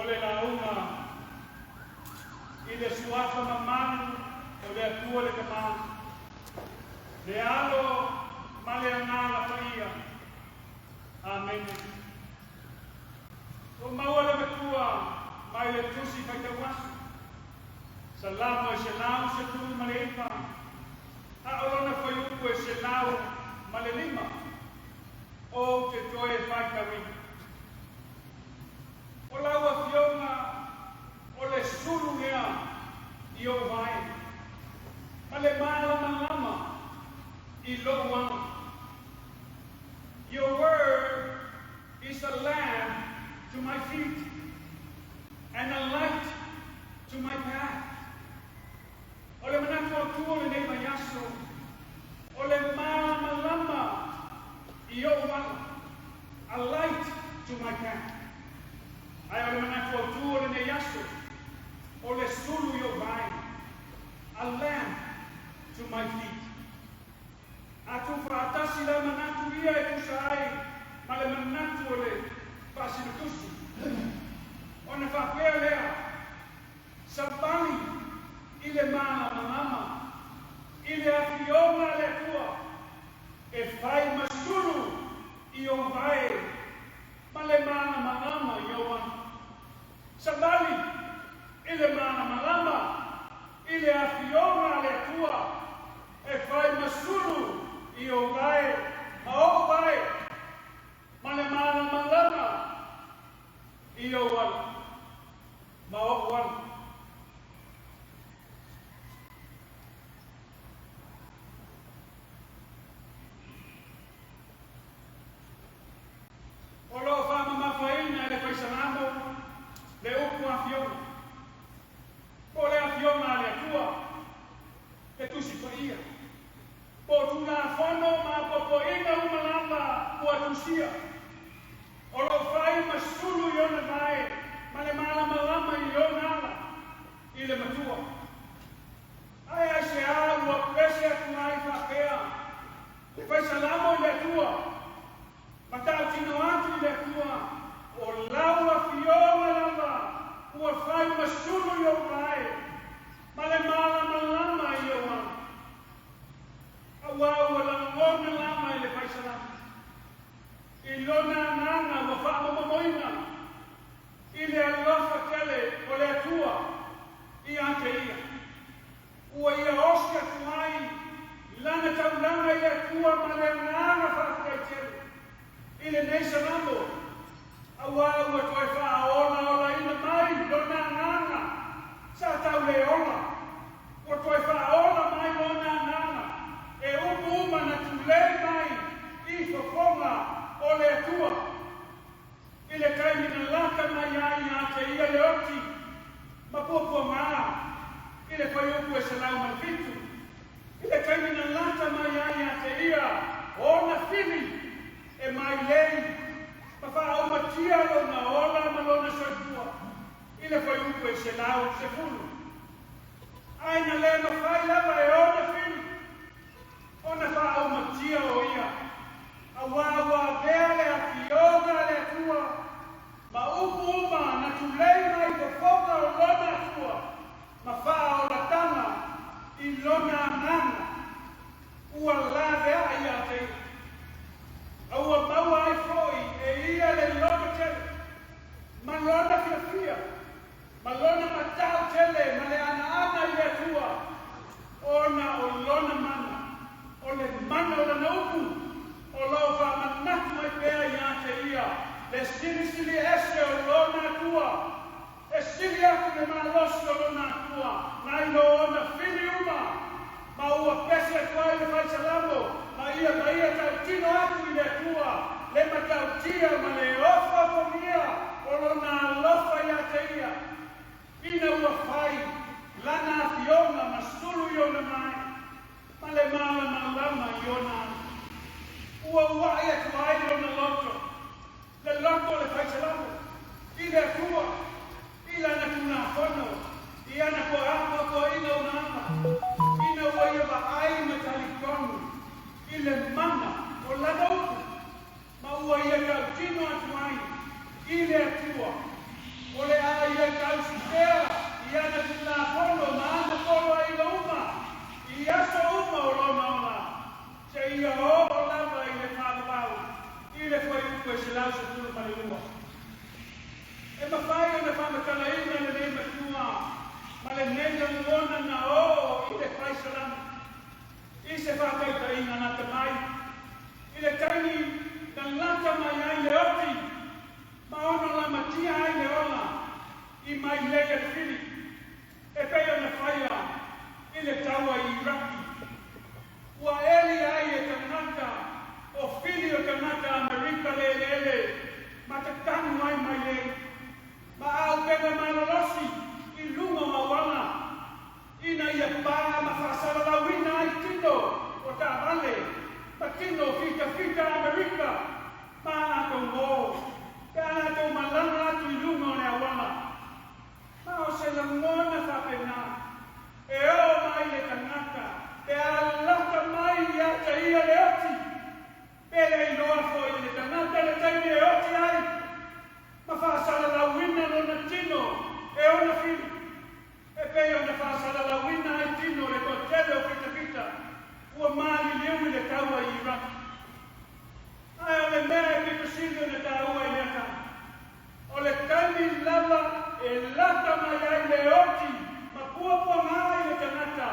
O le lauga i le suafa mamalu o le Atua le Tama, le Alo ma le Agaga Paia. Amene. Ua maua le Matua mai le Tusi Faitau Aso, Salamo e 119, a o lona fuaiupu e 105, ou te toe faitauina. O lau Afioga o le sulu lea i ou vae, ma le malamalama i lou ala. Your word is a lamp to my feet and a light to my path. O le manatu autu o lenei vaiaso, o le malamalama i ou ala, a light to my path. Ae o le manatu autu o lenei aso, o le sulu i ou vae, a lamp to my feet. A tuufaatasi la manatu ia e tusa ai ma le manatu o le faasilatusi, ona faapea lea, Savali i le malamalama i le Afioga a le Atua e fai ma sulu i ou vae ma le malamalama i ou ala. Savali i le malamalama i le Afioga a le Atua e fai ma sulu i ou vae ma ou vae ma le malamalama i ou ala ma ou ala. O lo o faamamafaina e le Fai Salamo le upu afioga, po o le Afioga a le Atua, le Tusi Paia, po o Tulafono ma apoapoaiga uma lava ua tusia. O lo o fai ma sulu i ona vae ma le malamalama i ona ala i le Matua. Ae aisea ua pese atu ai faapea le Fai Salamo i le Atua, ma tautino atu i le Atua, O lau Afioga lava ua fai ma sulu i ou vae ma le malamalama i ou ala. Aua ua lagona lava e le Fai Salamo i lona agaga ua faamomomoina i le alofa tele o le Atua ia te ia. Ua ia osi atu ai lana taulaga i le Atua ma le agaga faafetai tele i lenei Salamo, aua ua toe faaolaolaina mai lona agaga sa tau le ola, ua toe faaola mai lona agaga e upu uma na tulei mai i fofoga o le Atua i le taimi na lata mai ai ia te ia le oti ma puapuaga i le fuaiupu e 107, i le taimi na lata mai ai ia te ia ona fili e mailei ma faaaumatia lona ola ma lona soifua i le fuaiupu e 110. Ae na le mafai lava e ona fili ona faaaumatia o ia, aua ua avea le Afioga a le Atua ma upu uma na tulei mai fofoga o lona Atua ma faaolataga i lona agaga, ua laveai ia te ia. A ua maua ai foi e ia le loto tele ma lona fiafia ma lona matau tele ma le anaana i le Atua, ona o lona mana, o le mana o lana upu, o lo o faamanatu mai pea ia te ia le silisili ese o lona Atua, e sili atu le malosi o lona Atua nai lo ona fili uma, ma ua pese atu ai le Fai Salamo ma ia ma ia tautino atu i le Atua le matautia ma le ofaofogia o lona alofa ia te ia, ina ua fai lana afioga ma sulu i ona mae ma le malamalama i ona ala. Ua uaʻi atu ai lona loto, le loto o le Fai Salamo, i le Atua, i lana Tulafono, i ana apoapoaiga uma lava, ina ua ia vaai ma talitonu i le mana o lana upu, ma ua ia tautino atu ai i le Atua, o le a ia tausi pea i ana tulafono ma ana poloaiga uma i aso uma o lona ola, seia oo lava i le faavavau i le fuaiupu e 112. E mafai ona faamatalaina lenei matua ma lenei lagona na oo i le fai salamo i se faataitaiga lata mai i le taimi na lata mai ai le oti ma ono lamatia ai le ola i mailei a le fili e pei ona faia i le taua i Iraki. Ua eli ai e tagata o fili o tagata Amerika le eleele ma tatanu ai mailei ma aupega malolosi i luga o auala ina ia pa ma faasalalauina ai tino o taavale ma tino o fitafita Amerika ma a latou uō pe a latou malaga atu i luga o le auala. Ma o se lagona faapena e oo mai le tagata pe a lata mai ia te ia le oti, pe le iloa foi e le tagata le taimi e oti ai ma faasalalauina lona tino e ona fili, e pei ona faasalalauina ai tino o le toatele o fitafita ua maliliu i le taua i Iraq. Ae o le mea e pito sili ona taua i lea tala, o le taimi lava e lata mai ai le oti ma puapuaga ai le tagata,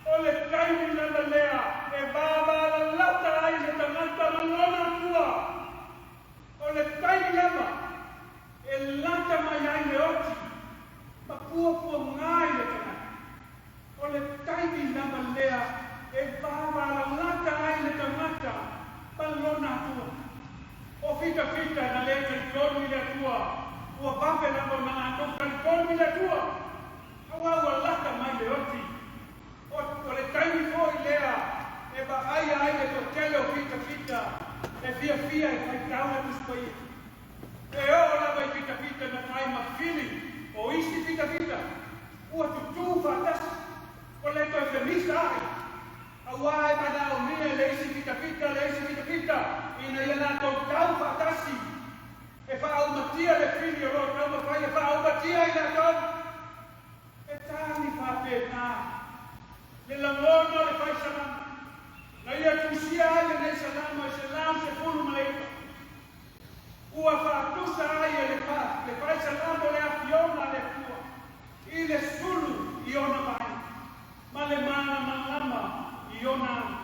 o le taimi lava lea e vavalalata ai le tagata ma lona Atua. O le taimi lava e lata mai ai le oti ma puapuaga ai le tagata, o le taimi lava lea e vavalalata ai le tagata ma lona Atua. O fitafita na le talitonu i le Atua, ua vave lava ona latou talitonu i le Atua, auā ua lata mai le oti. O le taimi foi lea e vaaia ai le toatele o fitafita e fiafia e faitau le Tusi Paia. E oo lava i fitafita na fai ma fili o isi fitafita ua tutū faatasi, ua le toe femisa ai, auā e manaomia e le isi fitafita le isi fitafita ina ia latou tau faatasi e faaaumatia le fili o lo o taumafai e faaaumatia i latou. E tali faapena le lagona o le fai salamo na ia tusia ai lenei salamo e 119. Ua faatusa ai e le fai salamo le Afioga a le Atua i le sulu i ona vaai ma le malamalama i ona aga.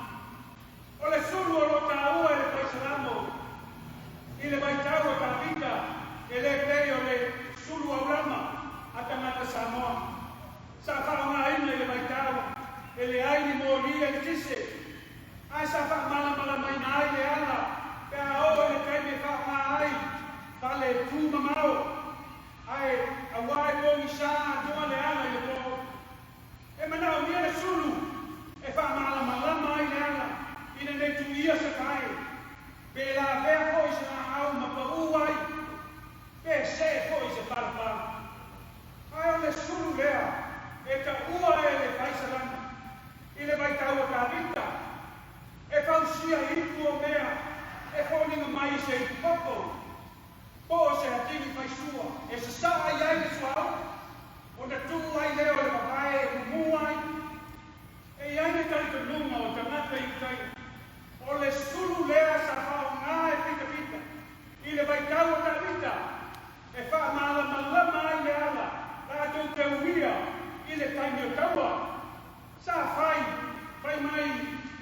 O le sulu o lo o taua e le fai salamo i le vaitau o Tavita e le pei o le sulu aulama a tagata Samoa sa faaaogaina i le vaitau e leai ni moli eletise ae sa faamalamalamaina ai le ala pe a oo i le taimi e faaaoga ai fale tumamao ae auā e pogisa atoa le ala i le po. E manaomia le sulu e faamalamalama ai le ala ina nei tuia se pae, pe lavea foi se laau ma paū ai, pe see foi se palapala. Ae o le sulu lea e taua e le fai salamo i le vaitau o Tavita, e fausia ipu o mea e foliga mai i se ipu popo, po o se atili faisua e sasaa i ai le suauu, ona tuu ai lea o le vavae e mumu ai. E i ai le talitonuga o tagata i uta ia, o le sulu lea sa faaaoga e fitafita i le vaitau o Tavita e faamalamalama ai le ala latou te uia i le taimi o taua. Sa fai, fai mai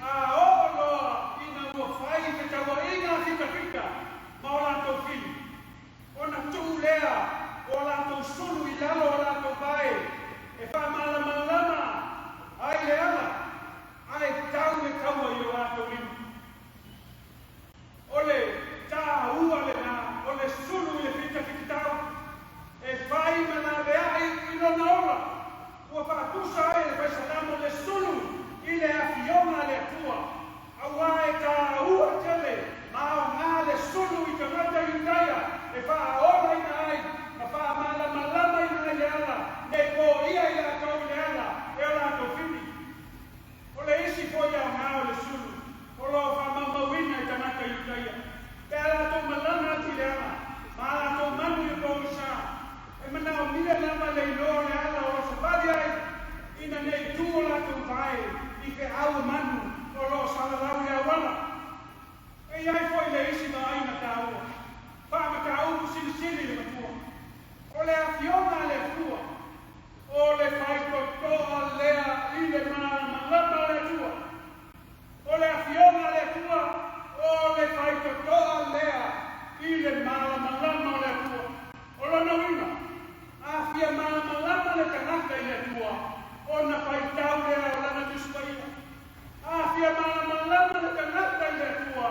a oo loa ina ua fai fetauaiga a fitafita ma o latou fili, ona tuu lea o a latou sulu i lalo o latou vae e faamalamalama ai le ala, ae tau le taua i o latou. O le afioga a le Atua, o le faitotoa lea i le malamalama o le Atua. O le afioga a le Atua, o le faitotoa lea i le malamalama o le Atua. O lona uiga, a fia malamalama le tagata i le Atua, ona faitau lea o lana Tusi Paia. A fia malamalama le tagata i le Atua,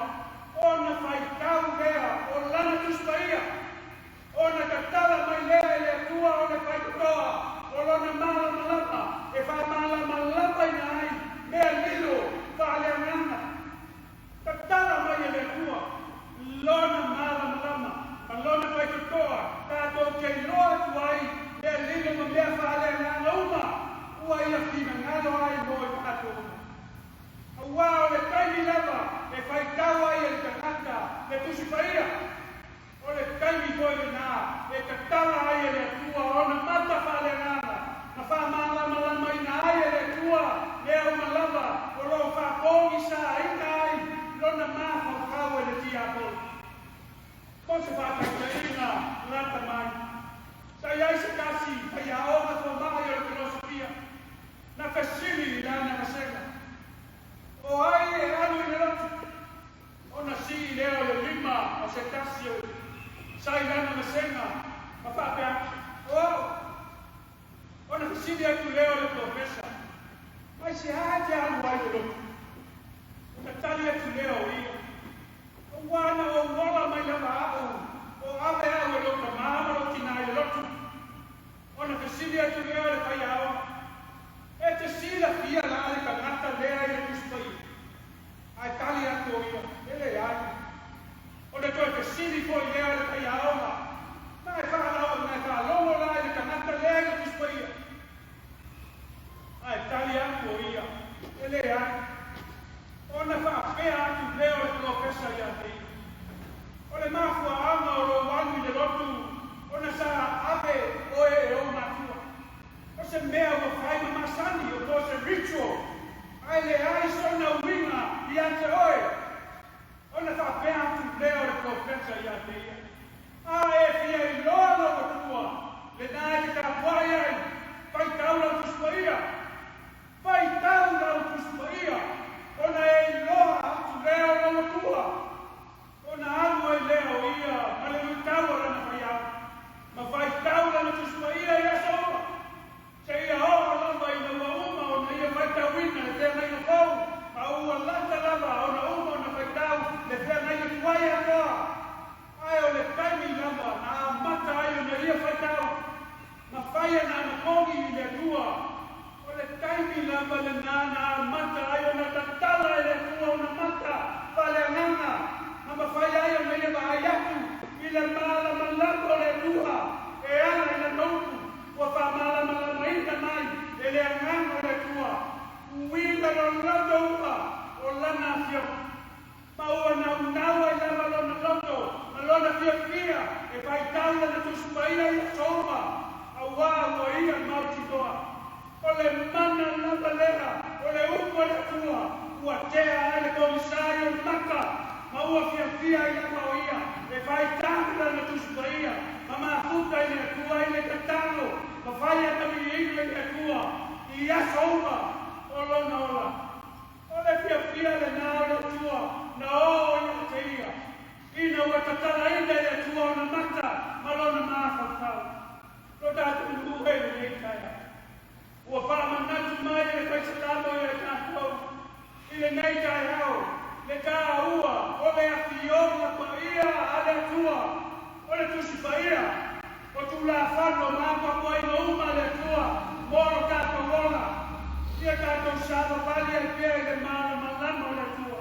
ona faitau lea o lana Tusi Paia. Ona tatala mai lea e le Atua o le faitotoa o lona malamalama e faamalamalamaina ai mea lilo faaleagaga. Tatala mai e le Atua lona malamalama ma lona faitotoa tatou te iloa atu ai mea lilo ma mea faaleagaga uma ua ia finagalo ai mo i tatou uma. Auā o le taimi lava e faitau ai e le tagata le Tusi Paia, o le taimi foi lenā e tatala ai e le Atua ona mata faaleagaga ma faamalamalamaina ai e le Atua mea uma lava o lo o faapogisaina ai lona mafaufau e le tiapolo. Mo se faataitaiga lata mai, sa i ai se tasi faiaoga fomai o le filosofia na fesili i lana vasega, O ai e alu i le lotu? Ona sii lea o le lima o se tasi o sa i lana vasega ma faapea atu, O au. Ona fesili atu lea o le polofesa, Mai se a e te alu ai i le lotu? Ona tali atu lea o ia, Auā na ou ola mai lava au, o ave au e lou tamā ma lou tinā i le lotu. Ona fesili atu lea o le faiaoga, E te silafia la le tagata lea i le Tusi Paia? Ae tali atu o ia, E leai. Ona toe fesili foi lea o le faiaoga, Na e na e faalogo la i le tagata lea i le Tusi Paia? Ae tali atu o ia, E leai. Ona faapea atu lea o le polofesa ia te ia, O le mafuaaga o lou alu i le lotu ona sa ave oe e ou matua. O se mea ua fai ma masani o po o se ritual, ae leai sona uiga ia te oe. Ona faapea atu lea o le polofesa ia te ia, A e fia iloa lou Atua, lenā e te tapuai ai, faitau lau Tusi Paia. Faitau lau Tusi Paia, ona e iloa atu lea o lou Atua. Ona alu ai lea o ia ma le luitau o lana faiaoga, ma faitau lana Tusi Paia i aso uma, seia oo lava ina ua uma ona ia faitauina le feagaiga fou, ma ua lata lava ona uma ona faitau le feagaiga tuai atoa. Ae o le taimi lava na amata ai ona ia faitau, ma fai ana anapogi i le Atua, o le taimi lava lenā na amata ai ona tatala e le Atua ona mata faaleagaga, ma mafai ai ona ia vaai atu i le malamalama o le Atua e ala i lana upu ua faamalamalamaina mai e le Agaga o le Atua, uiga loloto uma o lana afioga. Ma ua naunau ai lava lona loto ma lona fiafia e faitau lana Tusi Paia i aso uma, auā ua ia mautinoa. O le mana lava lea o le upu a le Atua ua tea ai le pogisa i ona maka, ma ua fiafia ai lava o ia e faitau lana Tusi Paia ma mafuta i le Atua i le tatalo ma fai ana viiga i le Atua i aso uma o lona ola. O le fiafia lenā o le Atua na oo ia te ia, ina ua tatalaina e le Atua ona mata ma lona mafaufau. Lo tatou nuu e lenei taeao. Ua faamanatu mai e le Faisalamo ia i tatou i lenei taeao le taua o le Afioga Paia a le Atua, o le Tusi Paia, o Tulafono ma apoapoaiga uma a le Atua mo lo tatou ola. Ia tatou savavali ai pea i le malamalama o le Atua.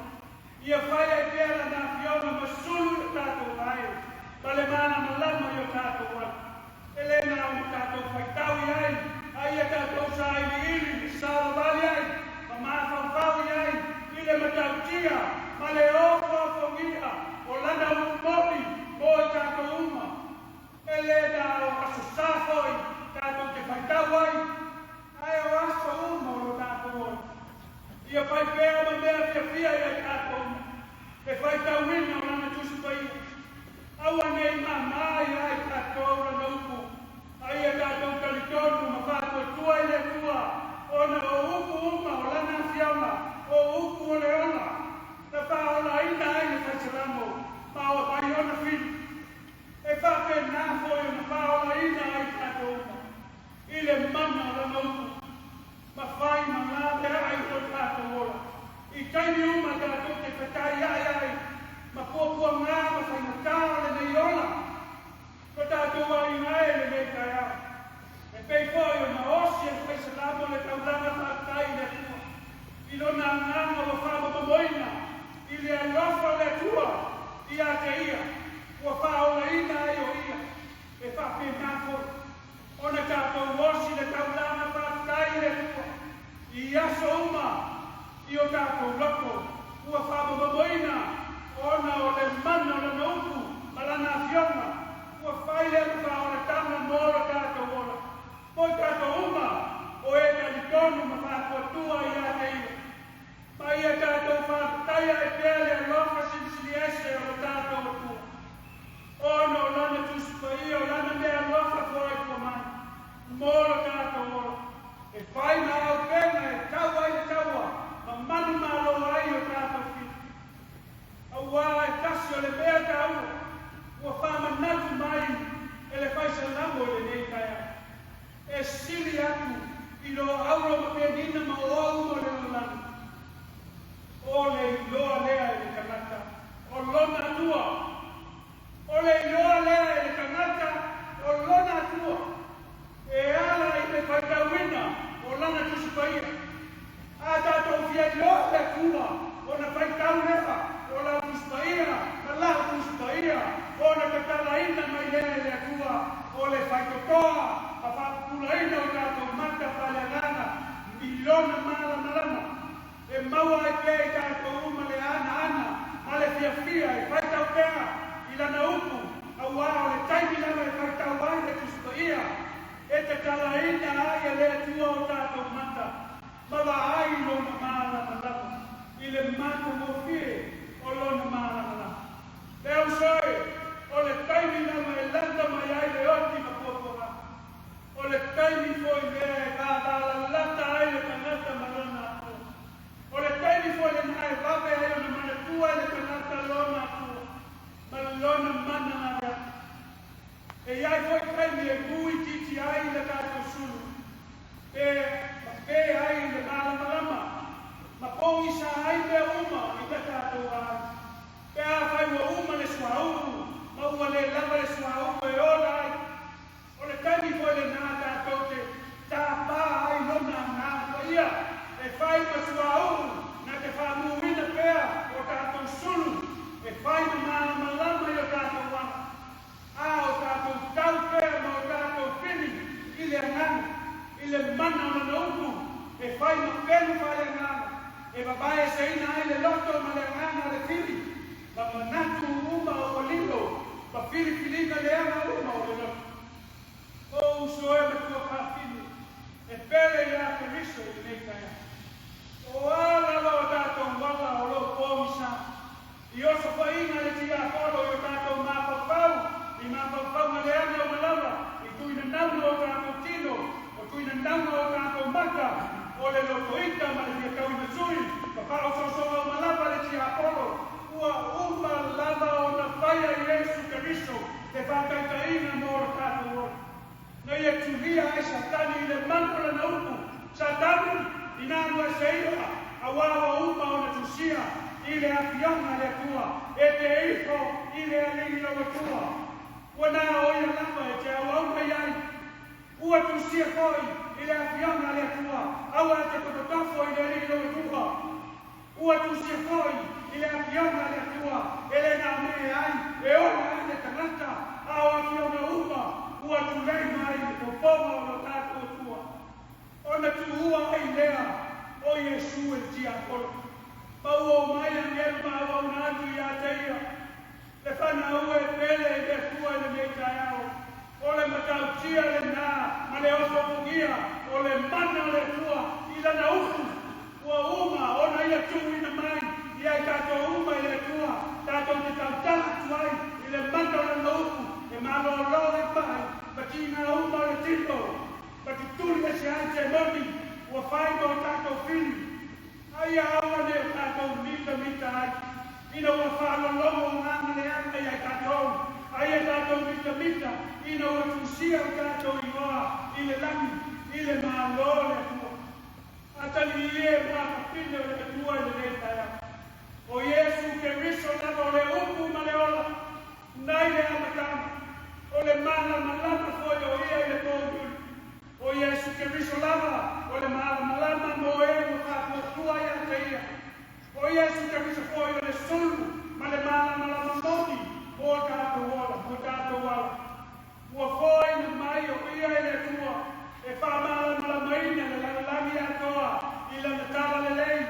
Ia fai ai pea Lana Afioga ma sulu i lo tatou vae ma le malamalama i o tatou ala. E le na ona tatou faitau i ai, a ia tatou sailiili ma savavali ai ma mafaufau i ai i le matautia ma le ofoafogia o Lana upu moni mo i tatou uma. E le na o aso sa foi tatou te faitau ai, ae o aso uma o lo tatou ola. Ia fai pea ma mea fiafia ia i tatou uma le faitauina o Lana Tusi Paia. Aua ne i māmā iā i tatou Lana upu. tatou aiga e i lenei taeao, e pei foi ona osi e le Fai Salamo le taulaga faafetai i le Atua, i lona agaga ua faamomomoina i le alofa o le Atua ia te ia, ua faaolaina ai o ia, e faapena foi ona tatou osi le taulaga faafetai i le Atua i aso uma i o tatou loto ua faamomomoina ona o le mana o lana upu ma lana afioga ua fai lea ma faaolataga mo lo tatou ola. Mo i tatou uma o e talitonu ma faatuatua ia te ia. Ma ia tatou faafetaia ai pea le alofa silisili ese o lo tatou Atua, ona o lana Tusi Paia, o lana meaalofa foai mai mo lo tatou ola, e fai ma auupega e tau ai le taua ma manumalo ai o tatou fili. Auā e tasi o le mea taua ua faamanatu mai e le Fai Salamo i lenei taeao, e sili atu i lo auro ma penina ma oa uma o le lalolagi, o le iloa lea e le tagata o lona Atua. O le iloa lea e le tagata o lona Atua e ala i le faitauina o lana Tusi Paia. A tatou fia iloa le Atua, ona faitau lea o lau Tusi Paia ma lau Tusi Paia, ona tatalaina mai lea e le Atua o le faitotoa ma faapupulaina o tatou mata faaleagaga i lona malamalama, e maua ai pea i tatou uma le anaana ma le fiafia e faitau pea i lana upu, auā o le taimi lava e faitau ai le Tusi Paia, e tatalaina ai e le Atua o tatou mata ma vaai i lona malamalama, i le matagofie o lona malamalama. Le uso e, o le taimi lava e lata mai ai le oti ma puapuaga, o le taimi foi lea e vavalalata ai le tagata ma lona Atua. O le taimi foi lenā e vave ai ona manatua e le tagata lona Atua ma lona mana gaveae. E i ai foi taimi e mu itiiti ai le tatou sulu, pe mapē ai le malamalama ma pogisa ai mea uma i ta tatou vaai, pe afai ua uma le suauu ma ua le lava le suauu e ola ai. O le taimi foi lenā tatou te tapā ai lona Agaga Paia e fai ma suauu na te faamuina pea o tatou sulu, e fai ma malamalama i o tatou ala, a o tatou tau pea ma o tatou fili i le agaga, i le mana o lana upu, e fai ma pelu faaleagaga, e vavaeseina ai le loto ma le agaga o le fili, ma manatu uma ua lilo, ma filifiliga leaga uma o le loto. O uso e matua fafine, e pele iā Keriso i lenei taeao. O a lava o tatou ala o lo o pogisa, i osofaiga a le tiapolo i o tatou mafaufau, i mafaufauga leaga uma lava, i tuinanauga o tatou tino, o tuinanauga o tatou mata, o le lotoita ma le fia tauimasui, ma faaosoosoga uma lava a le tiapolo, ua uma lava ona faia Iesu Keriso le faataitaiga mo lo tatou ola, na ia tulia ai Satani i le mana o lana upu, Satani, inā ua e seia, auā ua uma ona tusia i le afioga a le Atua, e te ifo i le Alii lau Atua, ua na o ia lava e te auau mai ai. Ua tusia foi i le afioga a le Atua, aua e te tofotofo i le Alii lou Atua. Ua tusia foi i le afioga a le Atua, e le na o mea e ai, e ola ai le tagata, a o afioga uma ua tulei mai i le fofoga o lo tatou Atua, ona tuua ai lea o Iesu e le tiapolo, ma ua omai agelu ma auauna atu ia te ia. Le fanau e pele i le Atua i lenei taeao, o le matautia lenā ma le ofoofogia o le mana o le Atua i lana upu, ua uma ona ia tuuina mai ia i tatou uma e le Atua, tatou te tautala atu ai i le mana o lana upu e malōlō ai mai ma tiga uma o le tino, ma tutuli ese ai temoni ua fai ma o tatou fili. A ia aua nei o tatou mitamita ai ina ua faalologo agaga leaga ia i tatou, a ia tatou mitamita ina ua tusia o tatou igoa i le lagi, i le Malo o le Atua. Atalii e ma fafine o le Atua i lenei taeao, o Iesu Keriso lava o le upu ma le ola, nai le amataga. O le malamalama foi o ia i le pouli. O Iesu Keriso lava, o le malamalama mo e ua faatuatua ia te ia. O Iesu Keriso foi o le sulu ma le malamalama moni mo tatou ola, mo tatou ala. Ua foaina mai o ia e le Atua e faamalamalamaina le lalolagi atoa i lana talalelei,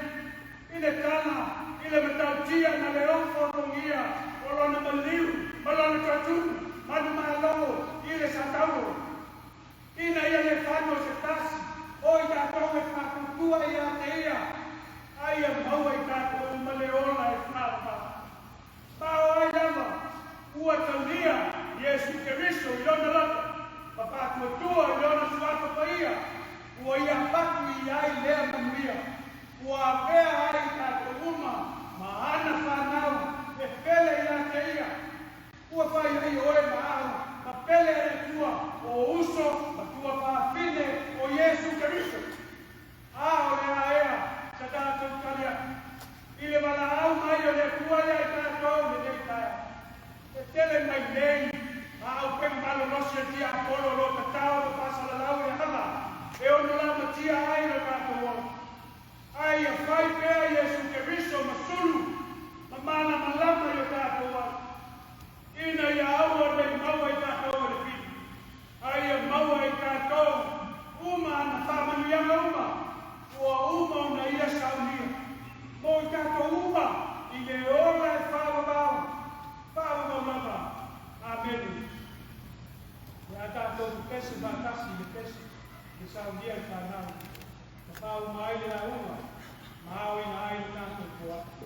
i le tala, i le matautia ma le ofofogia o lona maliu ma lona toatumu manumalo i le sataulo. Ina ia le fano se tasi, o i tatou e faatuatua ia te ia, a ia maua i tatou ma le ola e faavavau. Ma o ai lava, ua taulia Iesu Keriso i lona loto, ma faatuatua i lona suafa paia, ua ia avatu i ai lea manuia, ua avea ai i tatou uma ma ana fanau e pele ia te ia. Ua fai ai oe ma au ma pele a le Atua, o uso ma tuafafine o Iesu Keriso. A o le a ea sa tatou tali atu i le valaau mai o le Atua ia i tatou i lenei taeao? E tele mai nei a aupega malolosi a le tiapolo o lo o tatao ma faasalalau le ala e ono lamatia ai lo tatou ola. A ia fai pea Iesu Keriso ma sulu ma malamalama i o tatou ala, ina ia aua nei maua i tatou e le fili, a ia maua i tatou uma ana faamanuiaga uma ua uma ona ia saunia mo i tatou uma i le ola e faavavau, faavavau lava. Amene. O le a tatou pepese faatasi i le pese e saunia e le fanau, ma faauma ai le lauga ma aoina ai le tatou foai.